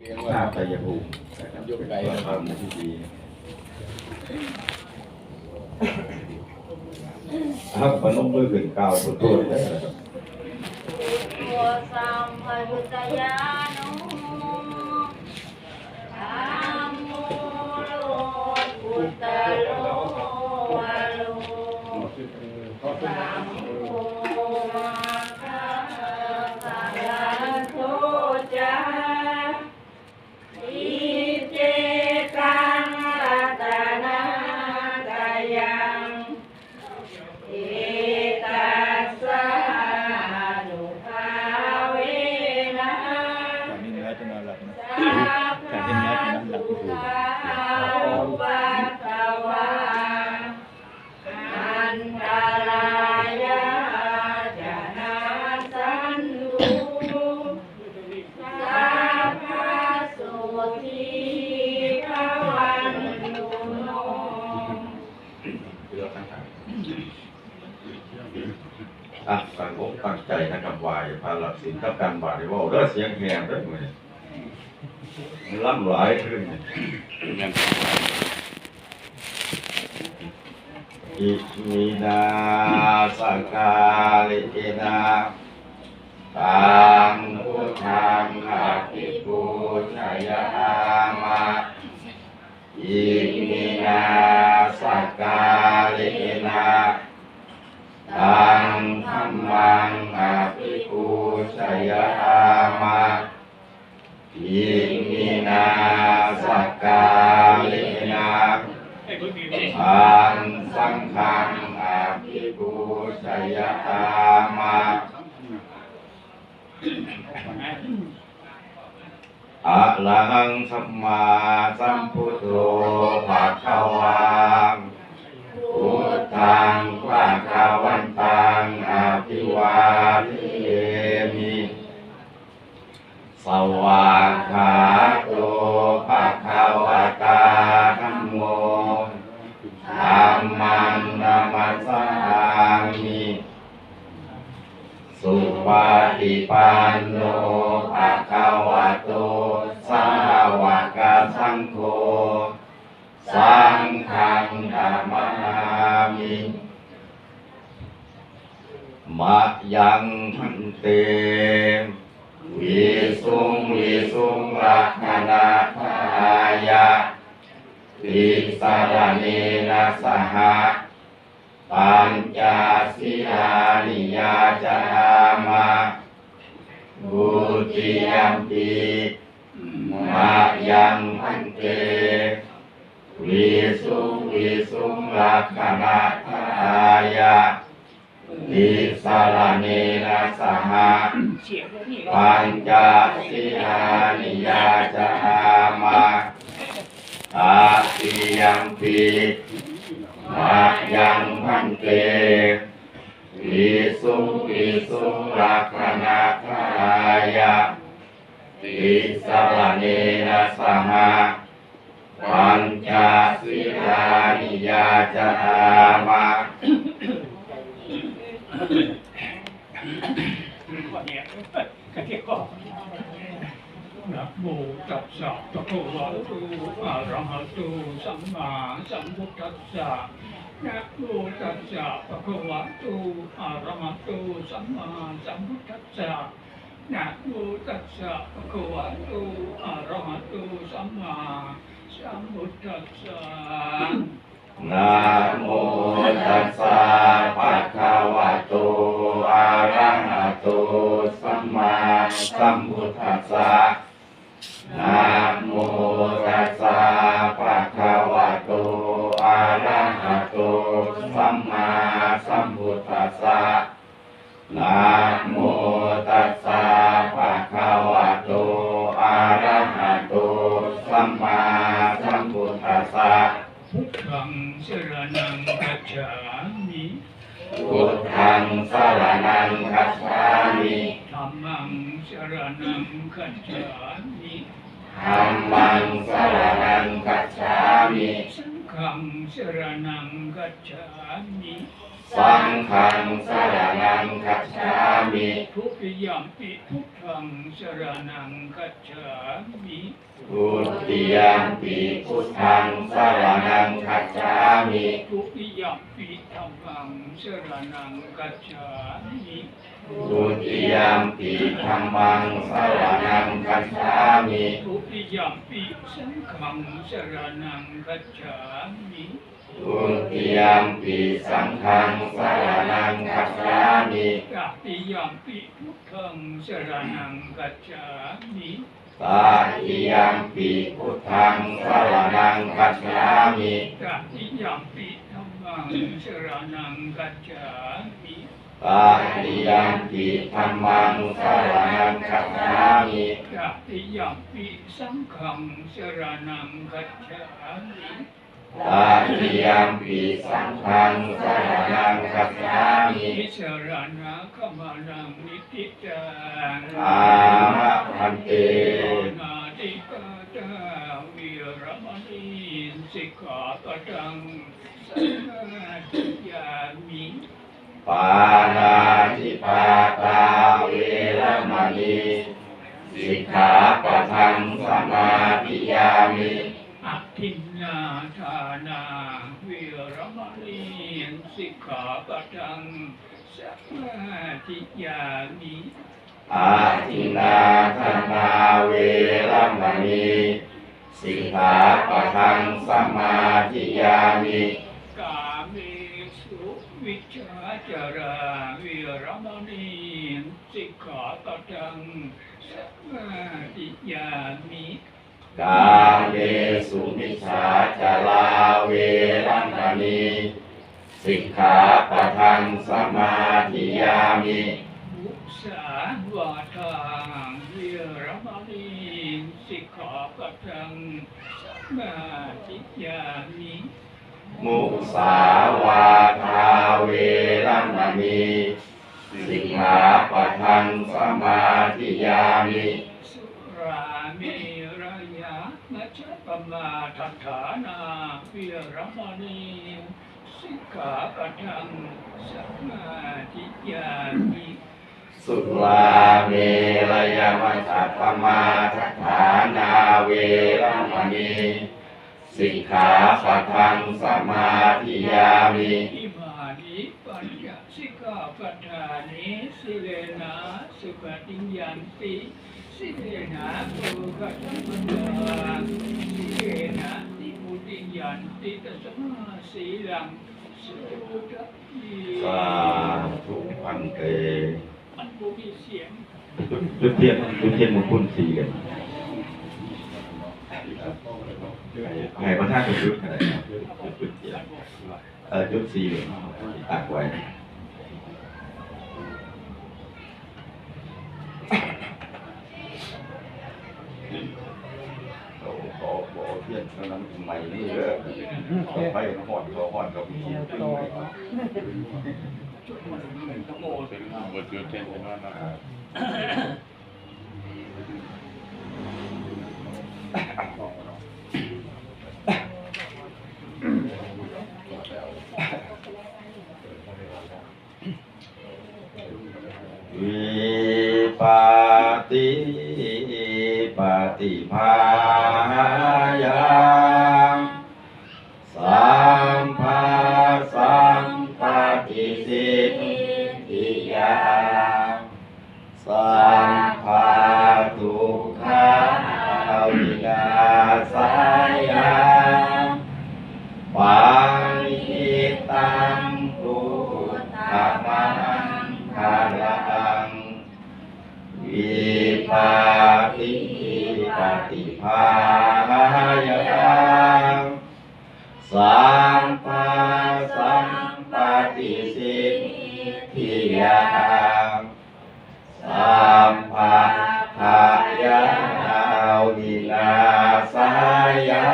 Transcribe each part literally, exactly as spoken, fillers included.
ชาติชัยภูมินะครับ เป็นตัวทำที่ดี ครับ พนมมือขึ้นกล่าวพุทโธนะครับ Buddho sabbabuddhāyāno dhammo lokuttaro varo saṅgho mokkhappaladdho ca. Iccettaṃ ratanattayaṃ etassānubhāvena จากนี้น้อยจะนอนหลับนะ จากนี้น้อยจะนอนหลับ sabbadukkhā upaddavā antarāyā ca nassantu sabbasotthiṃ bhavantu no. อ่ะ ตั้งอกตั้งใจนะครับ ไหว้พระรับศีลกับการไหว้เว้าเด้อ เสียงแหบเด้อมื้อนี้ มันลำหลายขึ้น Iminā sakkārena taṃ buddhaṃ abhipūjayāma. Iminā sakkārena taṃ dhammaṃ abhipūjayāma. Iminā sakkārena taṃ saṅghaṃ abhipūjayāma. Arahaṃ sammāsambuddho bhagavā. Buddhaṃ bhagavantaṃ abhivādemi. Svākkhāto bhagavatā dhammo. Dhammaṃ namassāmi. Supaṭipanno bhagavato sāvakasaṅgho. Saṅghaṃ namāmi. Mayaṃ bhante visuṃ visuṃ rakkhaṇatthāya tisaraṇena saha pañca sīlāni yācāma. Dutiyampi mayaṃ bhante visuṃ visuṃ rakkhaṇatthāya tisaraṇena saha pañca sīlāni yācāma. Tatiyampi mayaṃ bhante visuṃ visuṃ rakkhaṇatthāya tisaraṇena saha pañca sīlāni yācāma. Namo tassa bhagavato arahato sammāsambuddhassa. Namo tassa bhagavato arahato sammāsambuddhassa. Namo tassa bhagavato arahato sammāsambuddhassa. Namo tassa bhagavato arahato sammāsambuddhassa. Namo tassa bhagavato arahato sammāsambuddhassa. Namo tassa bhagavato arahato sammāsambuddhassa. Buddhaṃ saraṇaṃ gacchāmi. Buddhaṃ saraṇaṃ gacchāmi. Dhammaṃ saraṇaṃ gacchāmi. Dhammaṃ saraṇaṃ gacchāmi. Saṅghaṃ saraṇaṃ gacchāmi. Saṅghaṃ saraṇaṃ gacchāmi. Dutiyampi buddhaṃ Saṅghaṃ saraṇaṃ gacchāmi. Dutiyampi buddhaṃ saraṇaṃ gacchāmi. Dutiyampi dhammaṃ saraṇaṃ gacchāmi. Dutiyampi dhammaṃ saraṇaṃ gacchāmi. Dutiyampi saṅghaṃ saraṇaṃ gacchāmi. Dutiyampi saṅghaṃ saraṇaṃ gacchāmi. Tatiyampi buddhaṃ saraṇaṃ gacchāmi. Tatiyampi buddhaṃ saraṇaṃ gacchāmi. Tatiyampi dhammaṃ saraṇaṃ gacchāmi. Tatiyampi dhammaṃ saraṇaṃ gacchāmi. Tatiyampi saṅghaṃ saraṇaṃ gacchāmi. Tatiyampi saṅghaṃ saraṇaṃ gacchāmi. Tisaraṇagamanaṃ niṭṭhitaṃ. Āma bhante. Pāṇātipātā veramaṇī sikkhāpadaṃ samādiyāmi. Pāṇātipātā veramaṇī sikkhāpadaṃ samādiyāmi. Adinnādānā veramaṇī sikkhāpadaṃ samādiyāmi. Adinnādānā veramaṇī sikkhāpadaṃ samādiyāmi. Kāmesu micchācārā veramaṇī sikkhāpadaṃ samādiyāmi. Kāmesu micchācārā veramaṇī sikkhāpadaṃ samādiyāmi. Musāvādā veramaṇī sikkhāpadaṃ samādiyāmi. Musāvādā veramaṇī sikkhāpadaṃ samādiyāmi. Surāmerayamajjapamādaṭṭhānā veramaṇī sikkhāpadaṃ samādiyāmi. Surāmerayamajjapamādaṭṭhānā veramaṇī sikkhāpadaṃ samādiyāmi. Imāni pañca sikkhāpadāni. Sīlena sugatiṃ yanti, sīlena bhogasampadā, sīlena nibbutiṃ yanti, tasmā sīlaṃ visodhaye. Sādhu bhante. มันบ่มีเสียง จุดเทียน จุดเทียนมงคลสี่เหลี่ยม ให้ประธานจุดก็ได้ครับ จุดเทียน เอ่อ จุดสี่เหลี่ยม ตักไว้ เขา เขา เขาเอาเทียนเท่านั้นใหม่นี่เด้อ เอาไฟฮ้อน เขาฮ้อน เขาไปกิน เปิดจุดเทียนเท่านั้นนะ Vipattipaṭibāhāya sabbasampattisiddhiyā sabbadukkhavināsāya parittaṃ brūtha maṅgalaṃ. Vipattipaṭibāhāya sabbasampattisiddhiyā sabbabhayavināsāya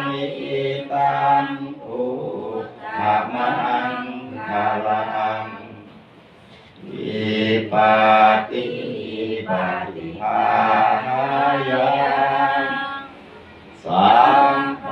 parittaṃ brūtha maṅgalaṃ. Vipattipaṭibāhāya sabba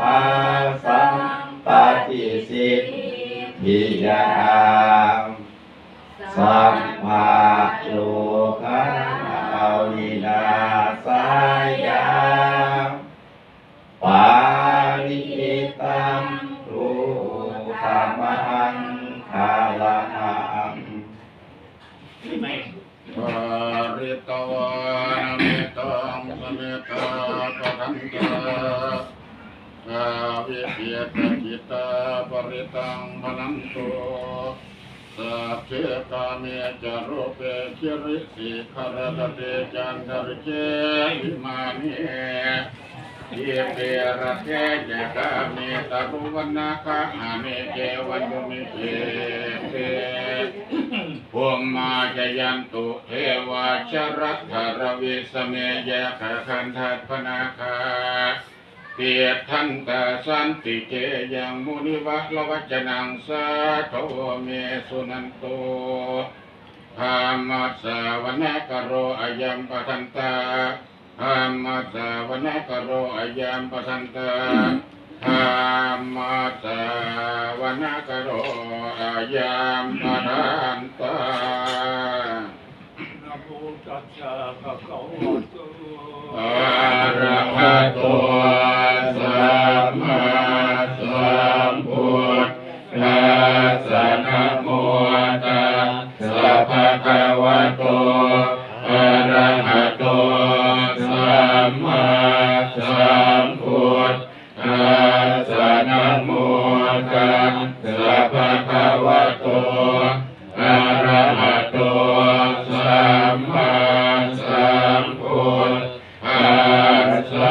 Mettaṃ samettā bhadantā, avikkhittacittā parittaṃ bhaṇantu. Sagge kāme ca rūpe girisikharataṭe cantalikkhe vimāne, dīpe raṭṭhe ca gāme taruvanagahane gehavatthumhi khette, bhummā cāyantu devā jalathalavisame yakkhagandhabbanāgā, tiṭṭhantā santike yaṃ munivaravacanaṃ sādhavo me suṇantu. Dhammassavanakālo ayambhadantā. Dhammassavanakālo ayambhadantā. Dhammassavanakālo ayambhadantā. Namo tassa bhagavato arahato sammāsambuddhassa. Namo tassa bhagavato arahato sammāsambuddhassa. Namo tassa bhagavato arahato sammāsambuddhassa.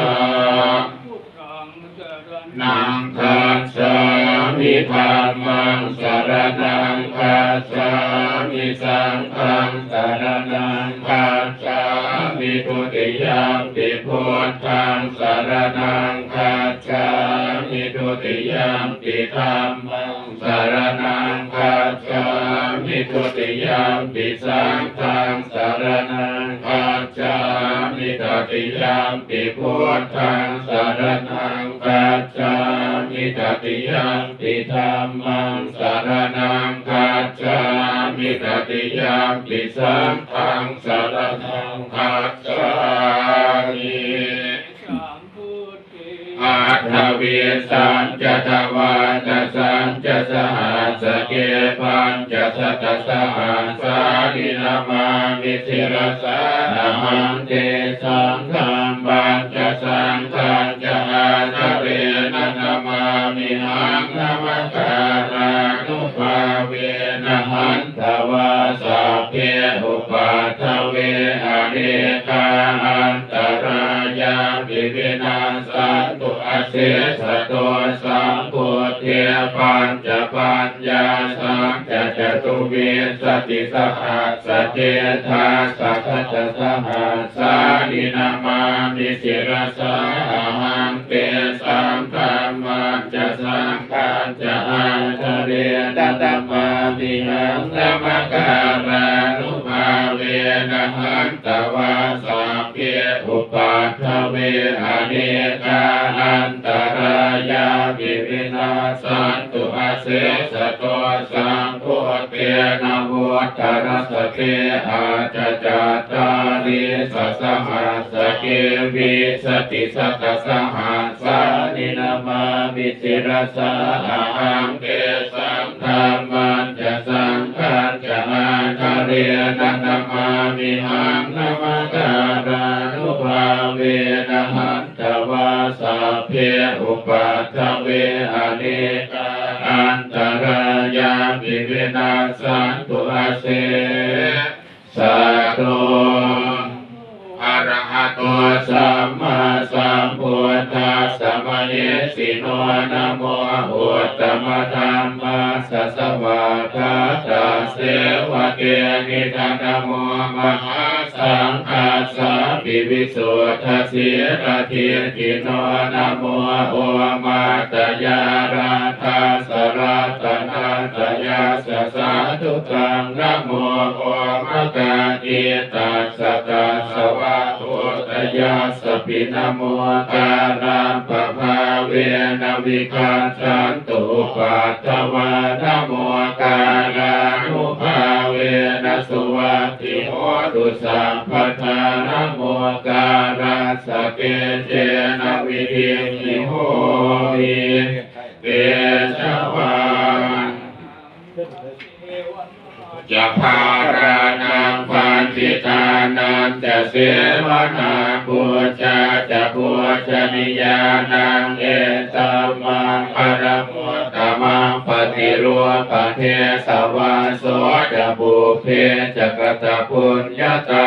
Buddhaṃ saraṇaṃ gacchāmi. Dhammaṃ saraṇaṃ gacchāmi. Saṅghaṃ saraṇaṃ gacchāmi. Dutiyampi buddhaṃ saraṇaṃ gacchāmi. Dutiyampi dhammaṃ saraṇaṃ gacchāmi. Dutiyampi saṅghaṃ saraṇaṃ gacchāmi. Tatiyampi buddhaṃ saraṇaṃ gacchāmi. Tatiyampi dhammaṃ saraṇaṃ gacchāmi. Tatiyampi saṅghaṃ saraṇaṃ gacchāmi. Aṭṭhavīsañca dvādasañca sahassake pañcasatasahassāni namāmi sirasā ahaṃ. Tesaṃ dhammañca saṅghañca ādarena namāmihaṃ. Namakārānubhāvena hantvā sabbe upaddave anekā antarāyāpi vinassantu asesato. Sambuddhe pañcapaññāsañca catuvīsatisahassake dasasatasahassāni namāmi sirasā ahaṃ. Tesaṃ dhammañca saṅghañca ādarena namāmihaṃ. Namakārānubhāvena hantvā sabbe upaddave anekā antarāyāpi vinassantu asesato. Sambuddhe navuttarasate aṭṭhacattāḷīsasahassake vīsatisatasahassāni namāmi sirasā ahaṃ. Tesaṃ dhammañca saṅghañca ādarena namāmihaṃ. Namakārānubhāvena hantvā sabbe upaddave anekā antarāyāpi vinassantu ase sato. Arahato sammāsambuddhassa mahesino. Namo uttamadhammassa svākkhātasseva tenidha. Namo mahāsaṅghassāpi visuddhasīladiṭṭhino. Namo omātyāraddhassa ratanattayassa sādhukaṃ. Namo omakātītassa tassa vatthuttayassapi. Namokārappabhāvena vigacchantu upaddavā. Namokārānubhāvena suvatthi hotu sabbadā. Namokārassa tejena vidhimhi homi tejavā. Ca bālānaṃ paṇḍitānañca sevanā, pūjā ca pūjanīyānaṃ, etammaṅgalamuttamaṃ. Paṭirūpadesavāso ca, pubbe ca katapuññatā,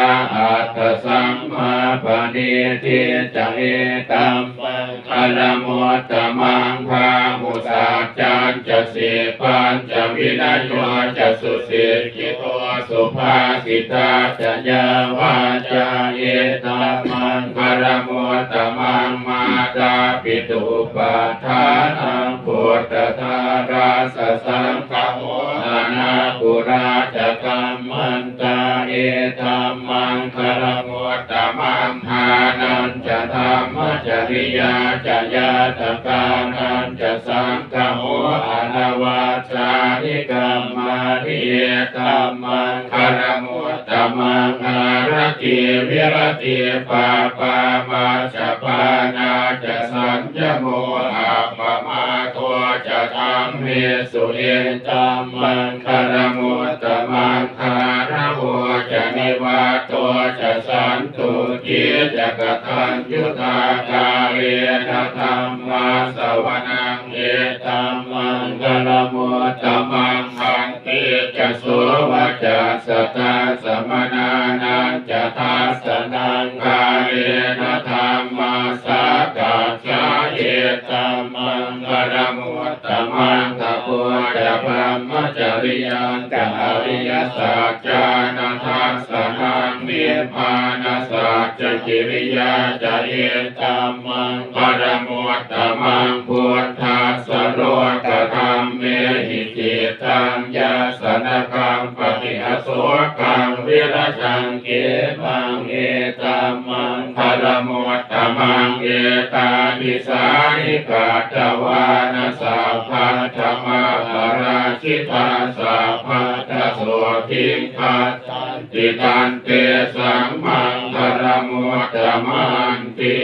attasammāpaṇidhi ca, etammaṅgalamuttamaṃ. Bāhusaccañca sippañca, vinayo ca susikkhito, subhāsitā ca yā vācā, etammaṅgalamuttamaṃ. Mātāpituupaṭṭhānaṃ, puttadārassa saṅgaho, anākulā ca kammantā, etammaṅgalamuttamaṃ. Dānañca dhammacariyā ca, ñātakānañca saṅgaho, anavajjāni kammāni, etammaṅgalamuttamaṃ. Āratī viratī pāpā, majjapānā ca saññamo, appamādo ca dhammesu, etammaṅgalamuttamaṃ. Gāravo ca nivāto ca, santuṭṭhī ca kataññutā, kālena dhammassavanaṃ, etammaṅgalamuttamaṃ. Khantī ca sovacassatā, samaṇānañca dassanaṃ, kālena dhammasākacchā, etammaṅgalamuttamaṃ. Tapo ca brahmacariyañca, ariyasaccāna dassanaṃ, nibbānasacchikiriyā ca, etammaṅgalamuttamaṃ. Phuṭṭhassa lokadhammehi, cittaṃ yassa na kampati, asokaṃ virajaṃ khemaṃ, etammaṅgalamuttamaṃ. Etādisāni katvāna, sabbatthamaparājitā, sabbattha sotthiṃ gacchanti, tantesaṃ maṅgalamuttamanti.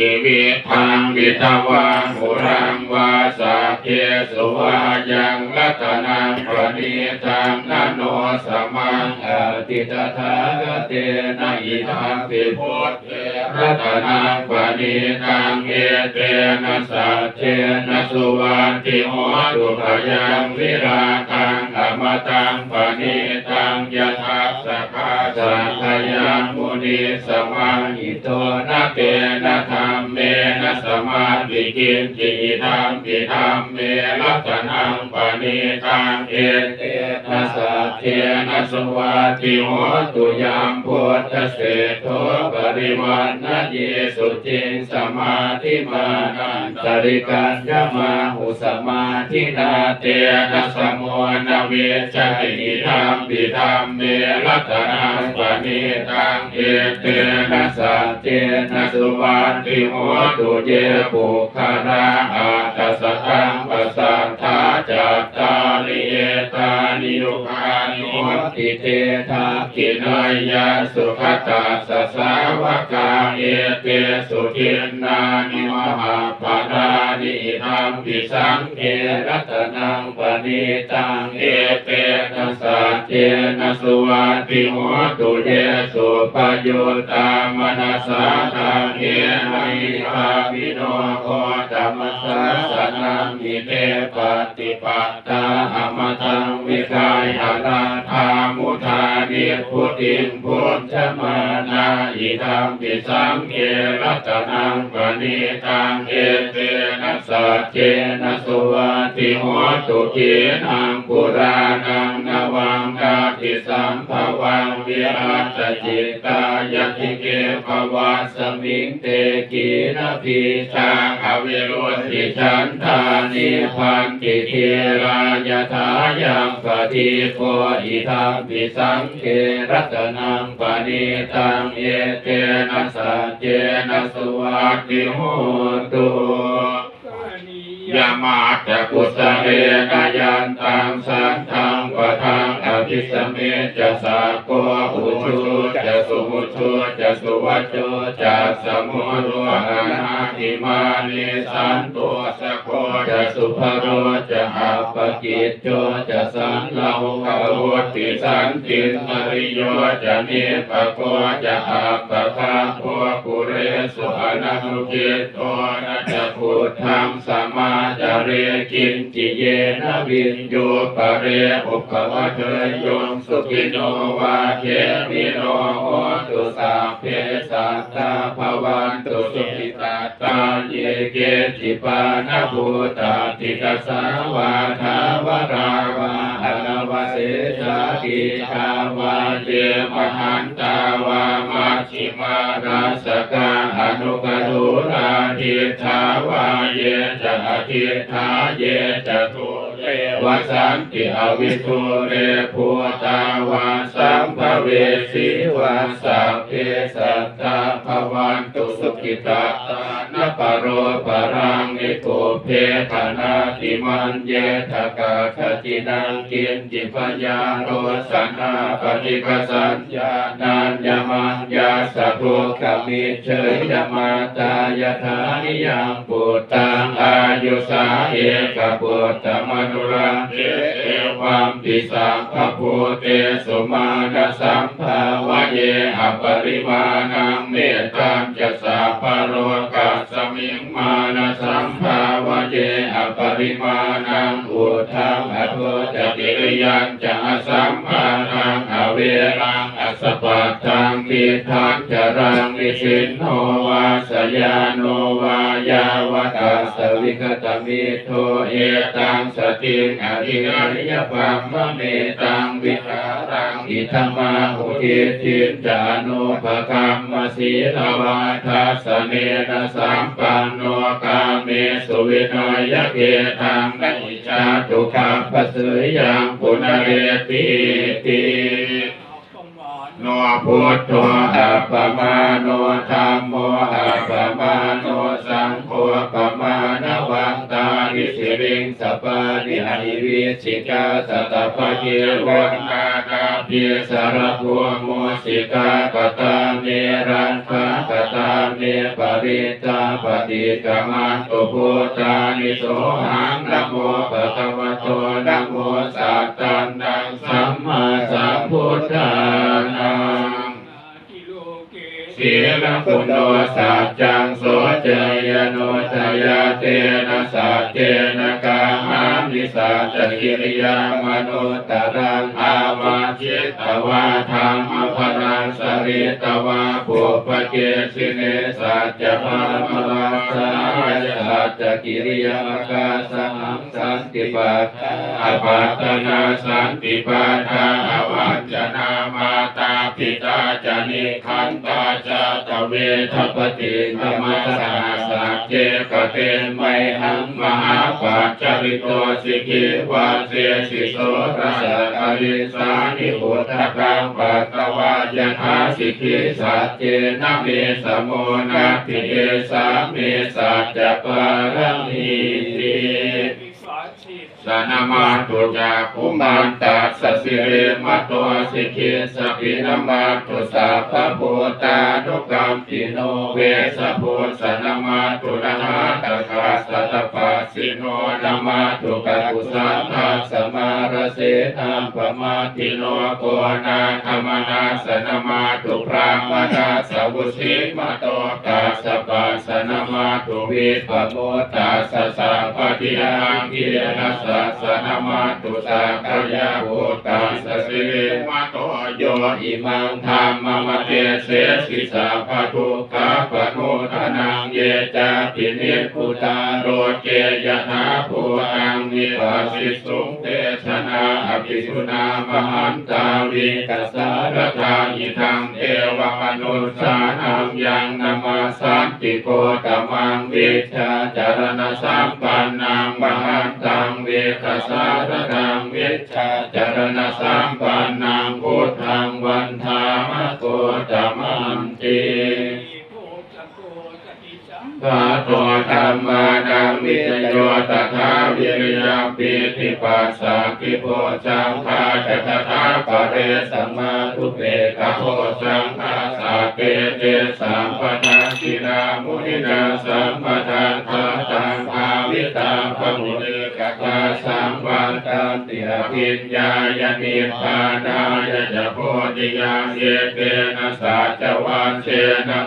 Yaṅkiñci vittaṃ idha vā huraṃ vā, saggesu vā yaṃ ratanaṃ paṇītaṃ, na no samaṃ atthi tathāgatena, idampi buddhe ratanaṃ paṇītaṃ, etena saccena suvatthi hotu. Khayaṃ virāgaṃ amataṃ paṇītaṃ, yadajjhagā sakyamunī samāhito, na tena dhammena samatthi kiñci, idampi dhamme ratanaṃ paṇītaṃ, etena saccena suvatthi hotu. Yambuddhaseṭṭho parivaṇṇayī suciṃ, samādhimānantarikaññamāhu, samādhinā tena samo na vijjati, idampi dhamme ratanaṃ paṇītaṃ, etena saccena suvatthi hotu. Ye puggalā aṭṭha sataṃ pasatthā, cattāri etāni yugāni honti, te dakkhiṇeyyā sugatassa sāvakā, etesu dinnāni mahapphalāni, idampi saṅghe ratanaṃ paṇītaṃ, etena saccena suvatthi hotu. Ye suppayuttā manasā daḷhena, nikkāmino gotamasāsanamhi, te pattipattā amataṃ vigayha, laddhā mudhā nibbutiṃ bhuñjamānā, idampi saṅghe ratanaṃ paṇītaṃ, etena saccena suvatthi hotu. Khīṇaṃ purāṇaṃ navaṃ natthi sambhavaṃ, virattacittāyatike bhavasmiṃ, te khīṇabījā aviruḷhichandā, nibbanti dhīrā yathāyampadīpo, idampi saṅghe ratanaṃ paṇītaṃ, etena saccena suvatthi hotu. Yamatthakusalena yantaṃ santaṃ padaṃ Kisame ca sakko ujū ca suhujū ca suvaco cassa mudu anatimānī santussako ca subharo ca appakicco ca sallahukavutti santindriyo ca nipako ca appagabbho kulesu ananugiddho na ca khuddaṃ samācare kiñci yena viññū pare upavadeyyuṃ. Sukhino vā khemino hontu sabbe sattā bhavantu sukhitattā. Ye keci pāṇabhūtatthi tasā vā thāvarā vā anavasesā dīghā vā ye mahantā vā maj jhimā rassakā aṇukathūlā diṭṭhā vā ye ca adiṭṭhā ye ca dūre vasanti avidūre bhūtā vā sambhavesī vā sabbe sattā bhavantu sukhitattā. Na paro paraṃ nikubbetha nātimaññetha katthaci naṃ kiñ ci byārosanā paṭighasaññā nāññamaññassa dukkhamiccheyya. Mātā yathā niyaṃ puttaṃ āyusā ekaputtamanurakkhe evampi sabbabhūtesu mānasambhāvaye aparimāṇaṃ. Mettañca sabbalokasmiṃ mānasambhāvaye aparimāṇaṃ uddhaṃ adho ca tiriyañca asambādhaṃ averaṃ asapattaṃ. Tiṭṭhañcaraṃ nisinno vā sayāno vā yāvatassa vigatamiddho etaṃ satiṃ adhiṭṭheyya brahmametaṃ vihāraṃ idhamāhu. Diṭṭhiñca anupagamma sīlavā dassanena sampanno kāmesu vineyya gedhaṃ na hi jātu gabbhaseyyaṃ punaretīti. No buddho appamāṇo dhammo appamāṇo saṅgho pamāṇavantāni siriṃsapāni ahi vicchikā satapadī uṇṇānābhī sarabū mūsikā katā me rakkhā katā me parittā paṭikkamantu bhūtāni sohaṃ namo bhagavato namo sattannaṃ sammāsambuddhānaṃ. Sīlaguṇo saccaṃ soceyyanuddayā tena saccena kāhāmi saccakiriyamanuttaraṃ. Āvajjitvā dhammabalaṃ saritvā pubbake jine saccadhammavarāhasāya saccakiriyamakāsahaṃ. Santi pakkhā apattanā santi pādā avañcanā mātā pitā ca nikkhantā jātaveda paṭikkama. Saha sacce kate mayhaṃ mahāpajjalito sikhī vajjesi sorasa karīsāni udakaṃ patvā yathā sikhī saccena me samo natthi esā me saccapāramīti. Sa namatthu cakkhumantassa sirīmato sikhīssapi namatthu sabbabhūtānukampino vessabhussa namatthu ñātakassa tapassino namatthu kakusandhassa mārasenappamaddino konāgamanassa namatthu brāhmaṇassa vusīmato kassapassa namatthu vippamuttassa sabbadhi aṅgīrasassa namatthu sakyaputtassa sirīmato yo imaṃ dhammamadese'ti sabbadukkhāpanūdanaṃ. Ye cāpi nibbutā loke yathābhūtaṃ nibbāsissuṃ te janā apisuṇā mahantā vītasāradā idaṃ devamanussānaṃ yaṃ namassanti gotamaṃ vijjācaraṇasampannaṃ mahantaṃ vītasāradaṃ vijjācaraṇasampannaṃ buddhaṃ vandāma gotamanti. Ṭhāto dhammānaṃ vicayo tathā viriyampīti passaddhi bojjhaṅgā ca tathāpare samādhupekkhabojjhaṅgā sattete sabbadakkhiṇā muninā sammadakkhātā bhāvitā bahulīkatā saṃvattanti abhiññāya nibbānāya ca bodhiyā. Etena saccavajjena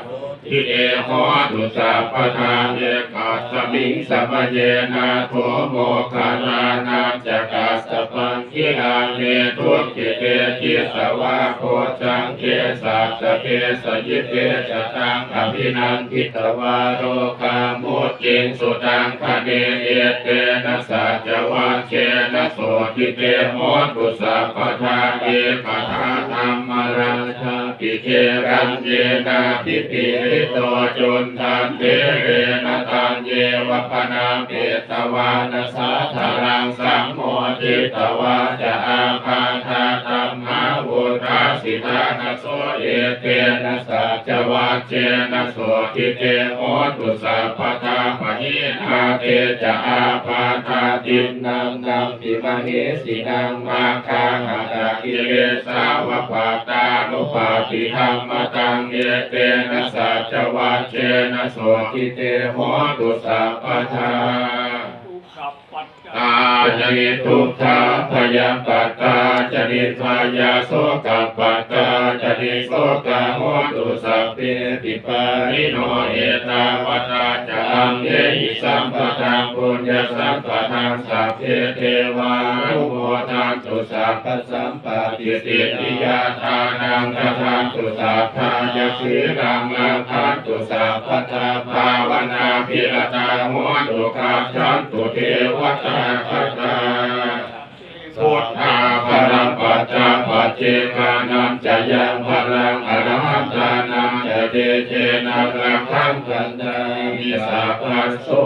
te hotu sabbadā. Ekasmiṃ samaye nātho moggallānañca kassapaṃ gilāne dukkhite disvā bojjhaṅge satta desayi. Te ca taṃ abhinanditvā rogā mucciṃsu taṅkhaṇe. Etena saccavajjena sotthi te hotu sabbadā. Ekadā dhammarājā pi gelaññenābhipīḷito cundattherena taññeva bhaṇāpetvāna sādaraṃ sammoditvā ca ābādhā tamhā vuṭṭhāsi ṭhānaso. Etena saccavajjena sotthi te hotu sabbadā. Pahīnā te ca ābādhā tiṇṇannampi mahesinaṃ maggāhatakilesāva pattānuppattidhammataṃ. Etena saccavajjena sotthi te hotu sabbadā. Dukkhappattā ca niddukkhā bhayappattā ca nibbhayā sokappattā ca nissokā hontu sabbepi pāṇino. Ettāvatā ca amhehi sambhataṃ puññasampadaṃ sabbe devānumodantu sabbasampattisiddhiyā. Dānaṃ dadantu saddhāya sīlaṃ rakkhantu sabbadā bhāvanābhiratā hontu gacchantu devatāgatā. Buddhā balappattā paccekānañca yaṃ balaṃ arahantānañca tejena rakkhaṃ bandhāmi sabbaso.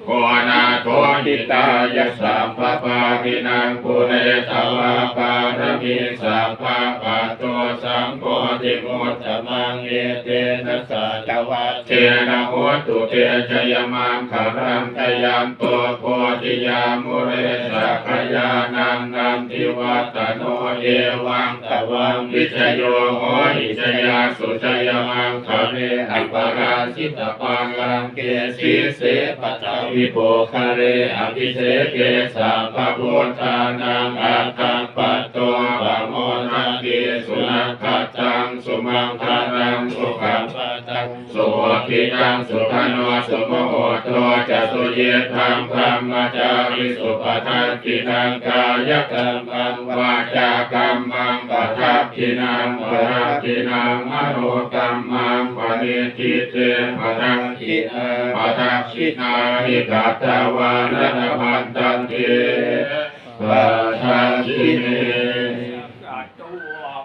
Ko nātho hitāya sabbapāṇinaṃ pūretvā pāramī sabbā patto sambodhimuttamaṃ. Etena saccavajjena hotu te jayamaṅgalaṃ. Jayanto bodhiyā mūle sakyānaṃ nandivaḍḍhano evaṃ tvaṃ vijayo hohi jayassu jayamaṅgale aparājitapallaṅke sīse paṭhavipokkhare abhiseke sabbabuddhānaṃ aggappatto pamodati. Sunakkhattaṃ sumaṅgalaṃ supabhātaṃ suhuṭṭhitaṃ sukhaṇo sumuhutto ca suyiṭṭhaṃ brahmacārisu padakkhiṇaṃ kāyakammaṃ vācākammaṃ padakkhiṇaṃ padakkhiṇaṃ manokammaṃ paṇidhī te padakkhiṇā. Padakkhiṇāni katvāna labhantatthe padakkhiṇe.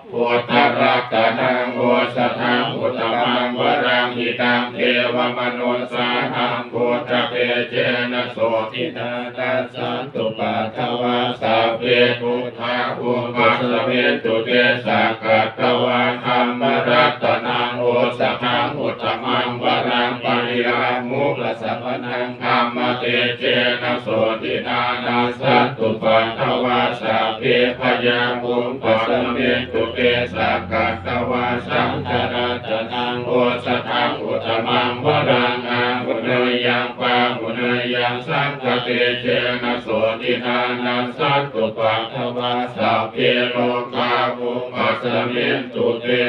Buddharatanaṃ osathaṃ uttamaṃ varaṃ hitaṃ devamanussānaṃ buddhatejena sotthinā nassantupaddavā sabbe dukkhā vūpasamentu te. Sakkatvā dhammaratanaṃ osathaṃ uttamaṃ varaṃ pariḷāhūpasamanaṃ dhammatejena sotthinā nassantupaddavā sabbe bhayā vūpasamentu te. Sakkatvā saṅgharatanaṃ osathaṃ uttamaṃ varaṃ āhuneyyaṃ pāhuneyyaṃ saṅghatejena sotthinā nassantupaddavā sabbe rogā vūpasamentu te.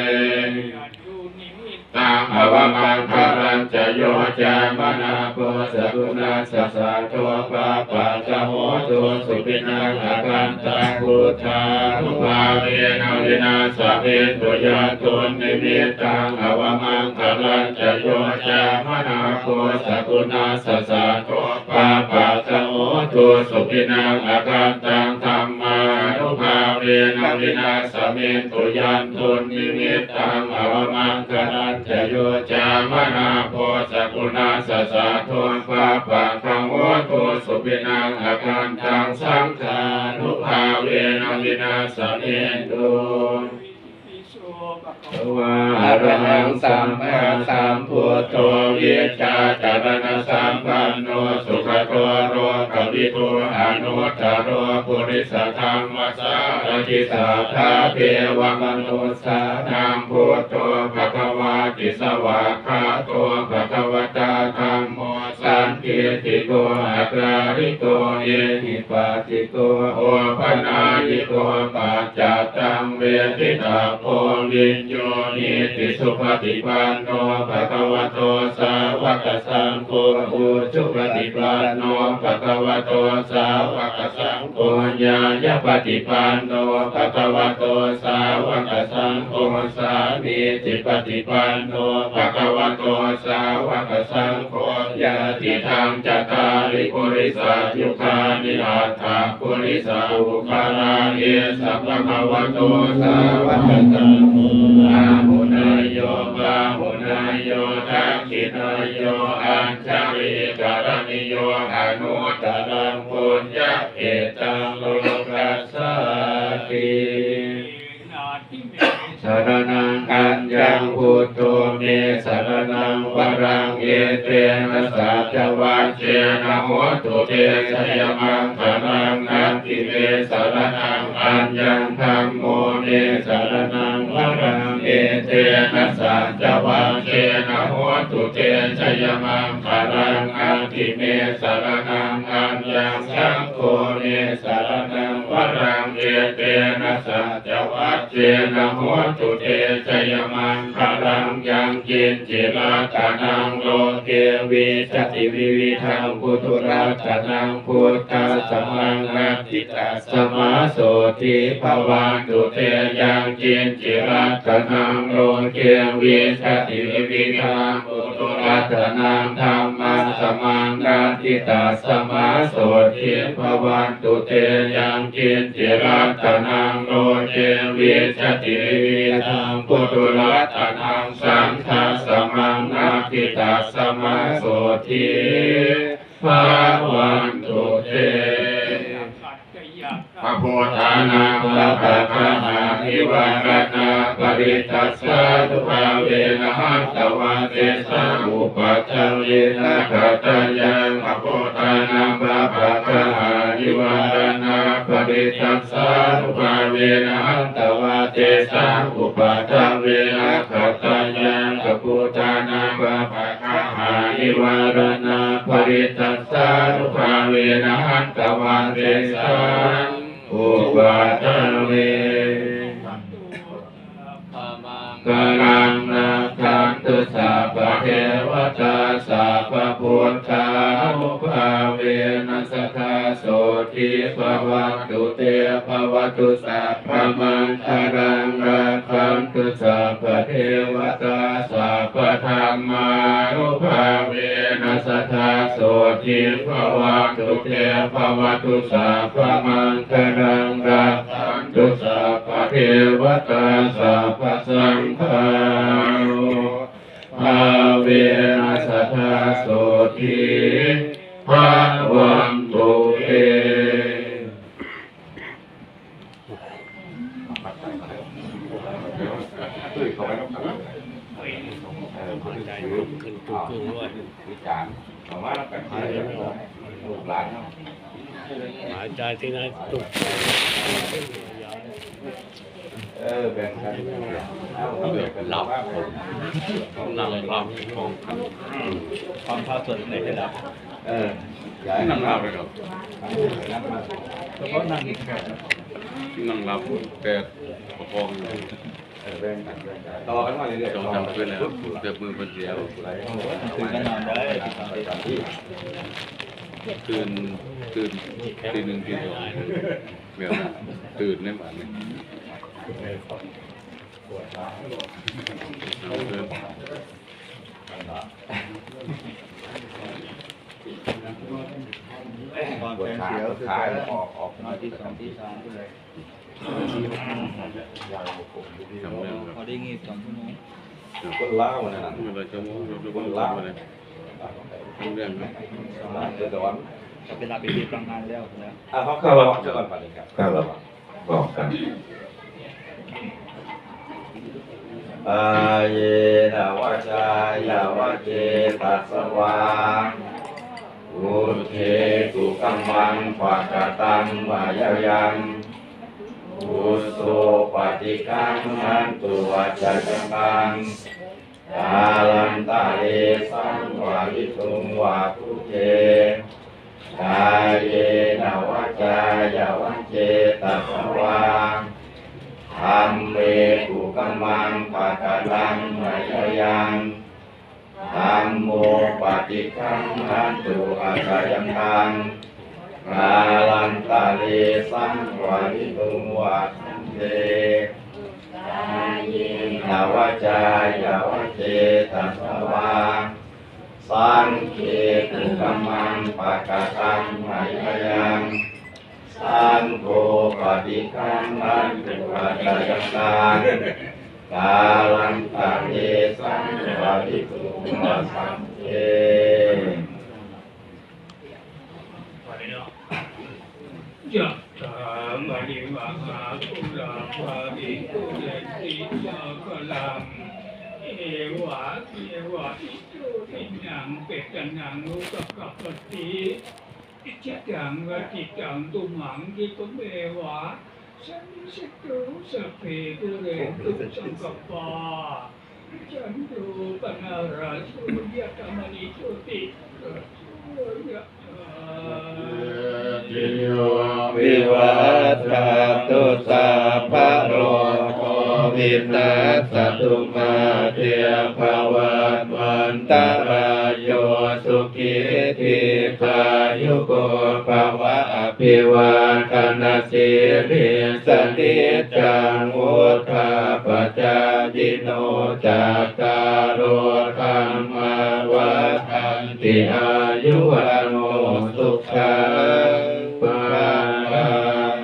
Taṃ avamaṅgalañca yo cāmanāpo sakuṇassa saddo pāpaggaho dussupinaṃ akantaṃ buddhānubhāvena vināsamentu. Yandunnimittaṃ avamaṅgalañca yo cāmanāpo sakuṇassa saddo pāpaggaho dussupinaṃ akantaṃ dhammānubhāvena vināsamentu. Yandunnimittaṃ avamaṅgalañca yo cāmanāpo sakuṇassa saddo pāpaggaho dussupinaṃ akantaṃ saṅghānubhāvena vināsamentu. Arahaṃ sammāsambuddho vijjācaraṇasampanno sugato lokavidū anuttaro purisadammasārathi satthā devamanussānaṃ buddho bhagavāti. Svākkhāto bhagavatā dhammo sandiṭṭhiko akāliko ehipassiko opanayiko paccattaṃ veditabbo viññūhīti. Supaṭipanno bhagavato sāvakasaṅgho, ujupaṭipanno bhagavato sāvakasaṅgho, ñāyapaṭipanno bhagavato sāvakasaṅgho, sāmīcipaṭipanno bhagavato sāvakasaṅgho, yadidaṃ cattāri purisayugāni aṭṭha purisapuggalā, esa bhagavato sāvakasaṅgho, āhuneyyo pāhuneyyo dakkhiṇeyyo añjalikaraṇīyo anuttaraṃ puññakkhettaṃ lokassāti. Saraṇaṃ aññaṃ, buddho me saraṇaṃ varaṃ, etena saccavajjena hotu te jayamaṅgalaṃ. Natthi me saraṇaṃ aññaṃ, dhammo me saraṇaṃ varaṃ, etena saccavajjena hotu te jayamaṅgalaṃ. Natthi me saraṇaṃ aññaṃ, saṅgho me saraṇaṃ varaṃ, etena saccavajjena hotu te jayamaṅgalaṃ. Yaṅkiñci ratanaṃ loke vijjati vividhaṃ puthu, ratanaṃ buddhasamaṃ natthi, tasmā sotthī bhavantu te. Yaṅkiñci ratanaṃ loke vijjati vividhaṃ puthu, ratanaṃ dhammasamaṃ natthi, tasmā sotthī bhavantu te. Yaṅkiñci ratanaṃ loke vijjati vividhaṃ puthu, ratanaṃ saṅghasamaṃ natthi, tasmā sotthī bhavantu te. Sabbabuddhānaṃ pāpaggahanivāraṇā parittassānubhāvena hantvā tesaṃ upaddave nakkhattayaṃ. Sabbabuddhānaṃ pāpaggahanivāraṇā parittassānubhāvena hantvā tesaṃ upaddave nakkhattayaṃ. Sabbabuddhānaṃ pāpa ggahanivāraṇā parittassānubhāvena hantvā tesaṃ upaddave. Maṅgalaṃ rakkhantu sabbadevatā, sabbabuddhānubhāvena sadā sotthī bhavantu te. Bhavatu sabbamaṅgalaṃ, rakkhantu sabbadevatā, sabbadhammānubhāvena sadā sotthī bhavantu te. Bhavatu sabbamaṅgalaṃ, rakkhantu sabbadevatā, sabbasaṅghānubhāvena sadā sotthī bhavantu te. หายใจที่ไหนตุก เออ แบ่งกัน หลับ นั่งหลับ ความเท้าส่วนไหนที่หลับ เออ อย่าให้ นั่งหลับเลยเหรอ เฉพาะนั่ง นั่งหลับ แต่ประคองอยู่ เออ แบ่งกัน แบ่งกัน ต่อกันมาเรื่อยๆ สองสามคืนแล้ว เกือบมือเป็นเสีย คืนก็นอนได้ ตื่น ตื่น ตีหนึ่ง ตีสอง แบบนั้น ตื่นในบ้านนี่ ตอนแปลงเสียรู้สึกว่า ออก ออก นอนที่สองที่สามก็เลย ทำเรื่องครับ พอได้งีบสองชั่วโมง คนลาวนั่นน่ะ คนลาว ทำเรื่องครับ เดี๋ยวก่อน ก็เป็นลาเป็นเรียบรางงานแล้วนะ อ่ะ เขาเข้าระวังก่อน ครับ บอกกัน เดี๋ยว Kāyena vācāya va cetasā vā, buddhe kukammaṃ pakataṃ mayā yaṃ, buddho paṭiggaṇhatu accayantaṃ, kālantare saṃvarituṃ va buddhe. Kāyena vācāya va cetasā vā, dhamme kukammaṃ pakataṃ mayā yaṃ, dhammo paṭiggaṇhatu accayantaṃ, kālantare saṃvarituṃ va dhamme. Kāyena vācāya va cetasā vā, saṅghe kukammaṃ pakataṃ mayā yaṃ, saṅgho paṭiggaṇhatu accayantaṃ, kālantare saṃvarituṃ va saṅghe. Yathā vārivahā pūrā paripūrenti sāgaraṃ, evameva ito dinnaṃ petānaṃ upakappati. Icchitaṃ patthitaṃ tumhaṃ khippameva samijjhatu, sabbe pūrentu saṅkappā, cando paṇṇaraso yathā, maṇi jotiraso yathā. Sabbītiyo vivajjantu, sabbarogo vinassatu, mā te bhavatvantarāyo, sukhī dīghāyuko bhava. Abhivādanasīlissa niccaṃ vuḍḍhāpacāyino, cattāro dhammā vaḍḍhanti: āyu vaṇṇo sukhaṃ balaṃ.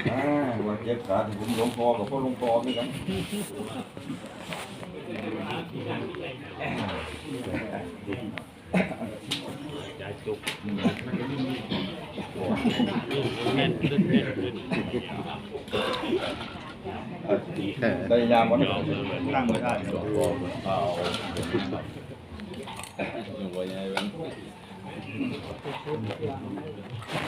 อ่า ว่าเจ็บขาที่ผมหลวงพ่อกับพ่อหลวงพ่อด้วยกัน ได้ยามวัน นั่งไม่ได้ เอา